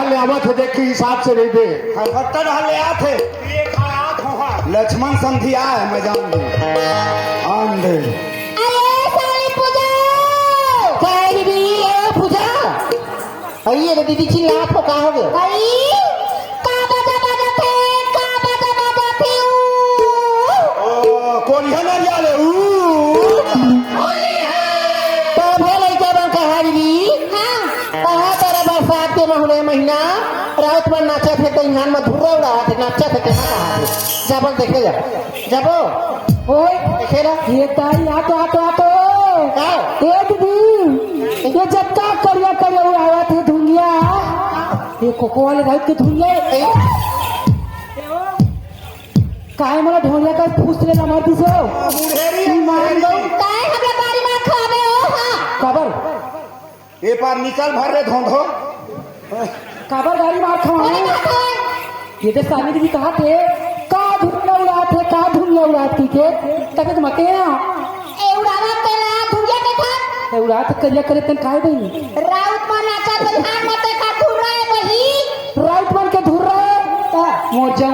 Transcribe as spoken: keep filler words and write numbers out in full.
ले आवत हे, देख के हिसाब से रहिबे। खरपट्टा डहर ले आत हे। ये खा आत हो हा। लक्ष्मण समधिया हे, मैं जान दूं। आन दे। अरे साली पूजा। काय दीदी, ए पूजा। अरे ये दीदी चिल्लात हो, का हो गया? अरे का बाजा बाजत हे, का बाजा बाजत हे, ऊ। ओ, कोरिया नरिया ले, ऊ। तभे लइका मन कहा दीदी। हाँ। कहा तोरा बरसात के महीने महीना राउत मन नाचत हे, तो इहान में धुर्रा उड़ात हे, नाचत हे, तेमा कहा थे। जबल देखे जा। जबो। ओए। देखे ना। ये ताई, आ तो, आ तो, आ तो। का? ए दीदी, ये जब का करिया करिया उड़ावत हे धुंगिया। ये कोको वाले राउत के धुंगिया। ए? काहे मोला ढोलिया का फूस ले ला मार दिस हो? बुढ़ेरी। ई मार दो। काय हमला बारी मार खावे हो, हाँ? काबर? ए पार निकल भर रे धोंधो। काबर गाड़ी मार खावा? कोई बात है। ये तो सामी दीदी कहा थे, का धुन उड़ात हे, का धुन उड़ात की के? तक मते ना। ए उड़ावत ते ना, धुरिया के था। ए उड़ात करिया करे तन काय दई? राउत मन नाचा तो ध्यान मते का धुर्रा हे वही। राउत मन के धुर्रा हे? का? मोर जम